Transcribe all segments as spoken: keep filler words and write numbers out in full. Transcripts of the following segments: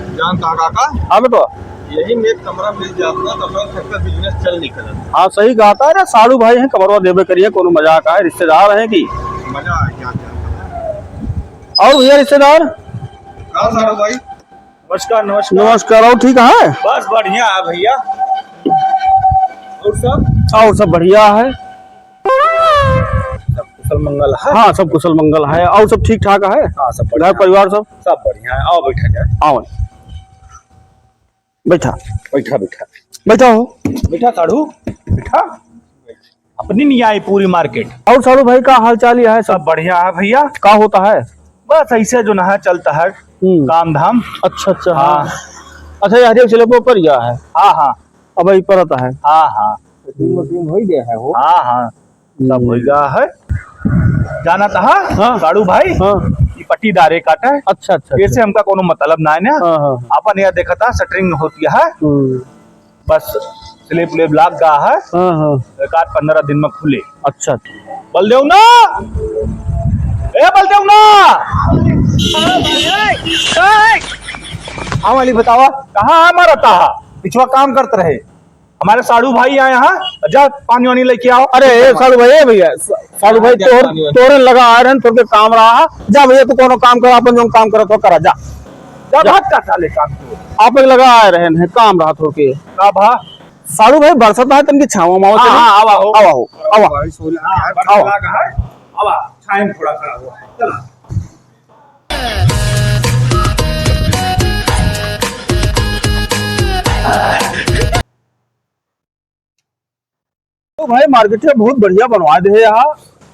जानत हा काका? हाँ बेटवा। यही में एक कमरा मिल जात ना तो अपना घर का बिजनेस चल निकलत। हाँ, सही कहत है। अरे साढ़ू भाई हैं, कमरवा देबे करिहैं, कौनो मजाक है, रिश्तेदार हैं कि। मजा आ गया। और भैया रिश्तेदार? का साढ़ू भाई? नमस्कार, नमस्कार। नमस्कार, और ठीक है? बस बढ़िया है भैया। और सब? और सब बढ़िया है। सब कुशल मंगल है? हाँ, सब कुशल मंगल है। और सब ठीक ठाक है? हाँ, सब बढ़िया। घर परिवार सब? सब बढ़िया है। आओ बैठा जाए। आओ। बैठा। बैठा, बैठा। बैठा हो। बैठा साढ़ू, बैठा। अपनी नहीं आई पूरी मार्केट। और साढ़ू भाई का हाल चाल यह है? सब सब बढ़िया है भैया। का होता है? बस ऐसे जो नहा चलता है हम्म। काम धाम। अच्छा, अच्छा, हाँ। हाँ। अच्छा, ये हरियर स्लिप पर यह है। हाँ, हाँ। अब यही परत है। हाँ, हाँ। मीटिंग वीटिंग हो ही गया है हो। हाँ, हाँ। सब हम्म। हो गया है। जानत हा? हाँ। साढ़ू भाई? हाँ। ये पट्टीदारे काटे। अच्छा, अच्छा, ऐसे अच्छा। हमका कोनो मतलब ना है ना। हाँ, हाँ, हाँ। अपन यह देखा था, शटरिंग होती है। हम्म। बस स्लिप उलिप लाग गा है। हाँ, हाँ। एक आध पंद्रह दिन में खुले। अच्छा। बलदेव ना, ए बलदेव ना। हाँ मालिक, बतावा। कहाँ हमारा ताहा? पिछवा काम करत रहे। हमारे साढ़ू भाई आए हैं, जा पानी वानी लेके आओ। अरे ए साढ़ू भाई, ए भैया, सा-, साढ़ू भाई, जा तोर-, पानी वानी। तोरे लगा आए रहन, तोर के काम रहा। जा भैया, तू कोनो काम कर, अपन जो काम करत हो, करा, जा। जा जा। भाग का साले काम को। आप एक लगा आए रहन है, काम रहा तोर के। का भा? साढ़ू भाई, बरसत है, तनकी छावा मावा हाँ, चली। हाँ, आवा हो। आवा हो, आवा। बारिश होला है यार। आवा। बरसात है, आवा, छाया में थोड़ा खड़ा हुआ है। चला। तो भाई, मार्केट में बहुत बढ़िया बनवा दे है यहाँ।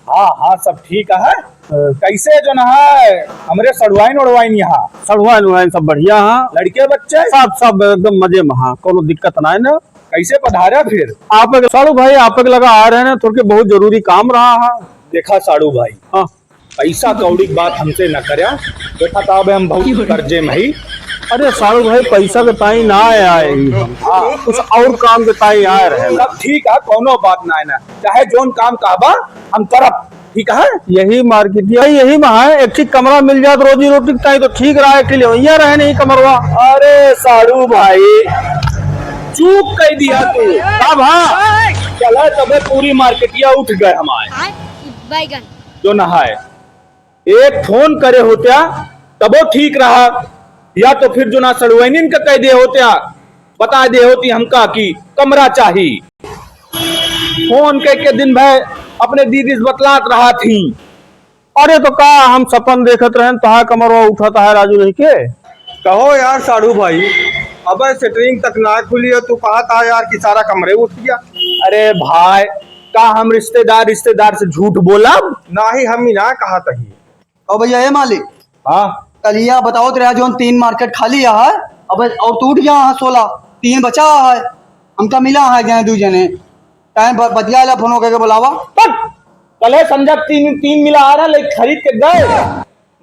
हाँ, हाँ, सब ठीक है। हाँ। कैसे जो ना है, हमरे सड़ुआइन उड़वाइन यहाँ? सड़ुआइन उड़वाइन सब बढ़िया हाँ। लड़के बच्चे? सब, सब एकदम मजे में हाँ, कोनो दिक्कत ना है ना। कैसे पधारा फिर? आप एक, साढ़ू भाई, आप एक लगा आ रहे हैं, थोड़के बहुत जरूरी काम रहा है। देखा साढ़ू भाई, हाँ। पैसा कौड़ी की बात हमसे न करया, देखा तो अब हम बहुत कर्जे में ही। अरे साढ़ू भाई, पैसा के ताई ना आए ही हम। हाँ। कुछ और काम के ताई आए रहे। सब ठीक है, कोनो बात ना है ना, चाहे जोन काम कहबा हम करब, ठीक है? यही मार्केट, यही, यही में है, एक ठीक कमरा मिल जात रोजी रोटी के ताई तो ठीक रहा, एक ठीक लेवैया रहे नहीं कमरवा। अरे साढ़ू भाई, चूक कह दिया तू। का भा? चला तबे पूरी मार्केटिया उठ गए हमारे। आय, बैगन। जो नहाए, एक फोन करे होत्या, तबो ठीक रहा, या तो फिर जो ना सड़ुआइनिन का कह दे होत्या, बता दे होती हमका कि कमरा चाही। फोन कह के दिन भर अपने दीदी से बतलात रहा थी। अरे तो का हम सपन देखत रहन, तहा कमरवा उठत है राजू नहीं के? कहो यार साढ़ू भाई, अबे सेटरिंग तक ना खुली है, तू कहत है यार कि सारा कमरे उठ गया। अरे भाई, का हम रिश्तेदार, रिश्तेदार से झूठ बोलब? नाही, हम ही ना कहत ही। ओ भैया, ए मालिक। हाँ। कलिया बताओ तो रहा, जोन तीन मार्केट खाली है, अब और टूट गया है सोलह, तीन बचा है, हमका मिला है गए दू जने। टाइम ब-, बतिया ला, फोन करके बुलावा। तब कल है संजय तीन, तीन मिला आ रहा, लेकिन खरीद के गए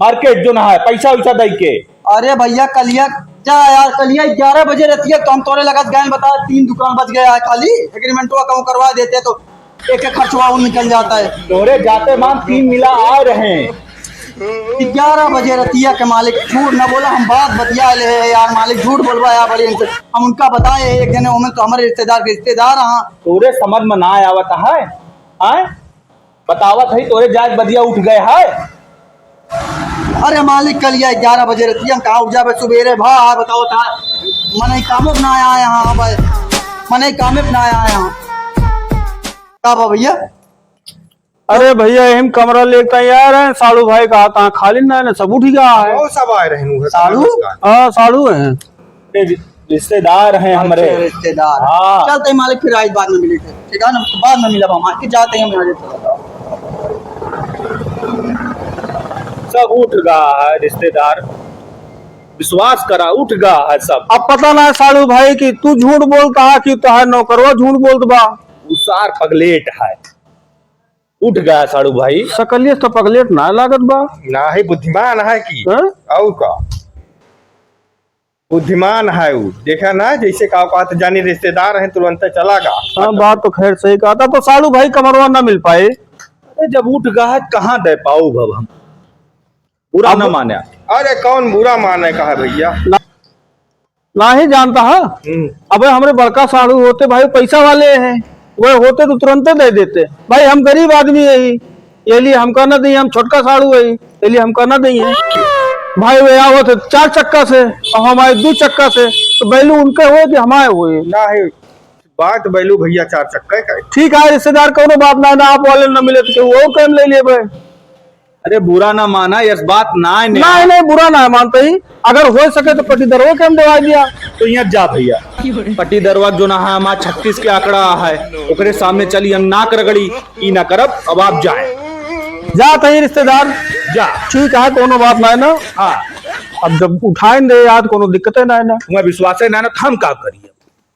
मार्केट जो ना है, पैसा वैसा दे के। अरे भैया, कलिया जा यार, कलिया ग्यारह बजे रहती है, तो हम तोरे लगत गए बता, तीन दुकान बच गया है खाली, एग्रीमेंटवा कहूँ करवा देते तो एक एक खर्चवा वो निकल जाता है। तोरे जाते मान तीन मिला आ रहे हैं। ग्यारह बजे रतिया के मालिक झूठ न बोला, हम बात बतिया ले हैं यार, मालिक झूठ बोलबा यार बड़ी इनसे। हम उनका बताए एक जने, उमें तो हमारे रिश्तेदार के रिश्तेदार हाँ। तोरे समझ में ना आवत है, आय? बतावत है तोरे जाए बदिया उठ गए है। अरे मालिक, कलिया ग्यारह बजे रतिया हम कहाँ उठ जाबे सुबेरे भा, बताओ था। मने कामे पे ना आया यहाँ भाई, मने कामे पे ना आया यहाँ। का बा भैया? अरे भैया, हम कमरा लेके तैयार हैं, साढ़ू भाई का हाथ खाली ना है, सब उठ गया है। बहुत सब आए रहे हैं, साढ़ू? नमस्कार। हाँ, साढ़ू हैं। ए, रि-, रिश्तेदार हैं हमरे। अच्छा, रिश्तेदार। हाँ। चलते हैं मालिक, फिर आज बाद में मिले थे, ठीक है ना? बाद में मिला हम, आके जाते हैं हम आगे। सब उठ गया है रिश्तेदार, विश्वास करा, उठ गया है सब। अब पता ना साढ़ू भाई कि तू झूठ बोलता है कि तोहार नौकरवा झूठ बोलत बा। उ सार पगलेट है। उठ गया साढ़ू भाई। सकलियस तो पगलेट ना लागत बा। नाही, बुद्धिमान है कि। हाँ? और का? बुद्धिमान है उ। देखा ना, जैसे का कहत जानी रिश्तेदार हैं, तुरंत चला गा। हाँ, बात तो खैर सही कहा था। तो साढ़ू भाई कमरवा ना मिल पाए। अरे, जब उठ गया है, कहाँ दे पाओ अब हम? बुरा अब ना माने। अरे कौन बुरा माने का है भैया? ना, नाही जानता है। हम्म। अबे हमरे बड़का साढ़ू होते भाई पैसा वाले हैं, वह होते तो तुरंते दे देते। भाई हम गरीब आदमी है ही, ये लिए हमका ना देइहैं, हम छोटका साढ़ू है ही, ये लिए हमका ना देइहैं। भाई वे आवत है चार चक्का से और हम आए दो चक्का से, तो बैलू उनके होए कि हमारे होए? नाही, बात बैलू भैया चार चक्का का है। ठीक है रिश्तेदार, कौनो बात ना, ना आप वाले ना मिले तो केहू और काम ले लेबे। अरे बुरा ना माना, यस बात ना है ने। नाही, नाही, बुरा ना मानते ही। अगर हो सके तो पटीदरवा के हम देवा दिया। तो यहाँ जा भैया, पटीदरवा जो ना है, हमार छत्तीस के आंकड़ा है, ओकरे सामने चली हम नाक रगड़ी, ई ना करब, अब आप जाए। जात ही रिश्तेदार। जा। ठीक है, कौनो बात ना है ना। हाँ। अब जब उठाइन दे याद, कौनो दिक्कत है ना है ना। वह विश्वास है ना, ना, तो हम का करिए?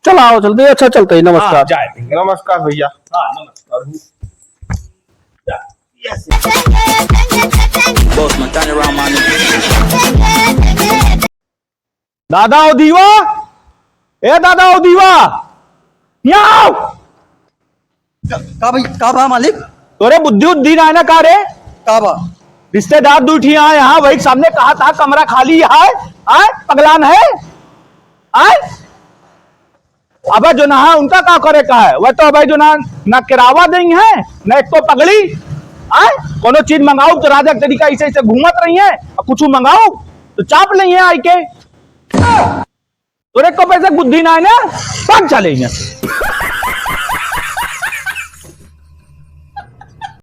चला आओ, चलते ही, अच्छा, चलते ही, नमस्कार। हाँ, जाए भैया। नमस्कार भैया। हाँ, नमस्कार। जा। Yes। Boss man, turn around, my nigga। दादा ओ दीवा, ए दादा ओ दीवा, यहाँ आओ। का, का भाई, का बा मालिक? तोरे बुद्धि उद्धि ना है ना का रे? का बा? रिश्तेदार दू ठी आए यहाँ, वही सामने कहा था कमरा खाली है, आए पगलान है, आए। अबे जो ना है, उनका का करे का है? वह तो अबे जो ना, ना किरावा देइहैं, ना एक तो पगड़ी, आए? कोनो चीज मंगाऊ तो राजा के तरीका ऐसे ऐसे घूमत रहिहैं, और कुछ मंगाऊ तो चाप लेइहैं आई के। तोरे को पैसे बुद्धि ना है ना, पग चले यहाँ से।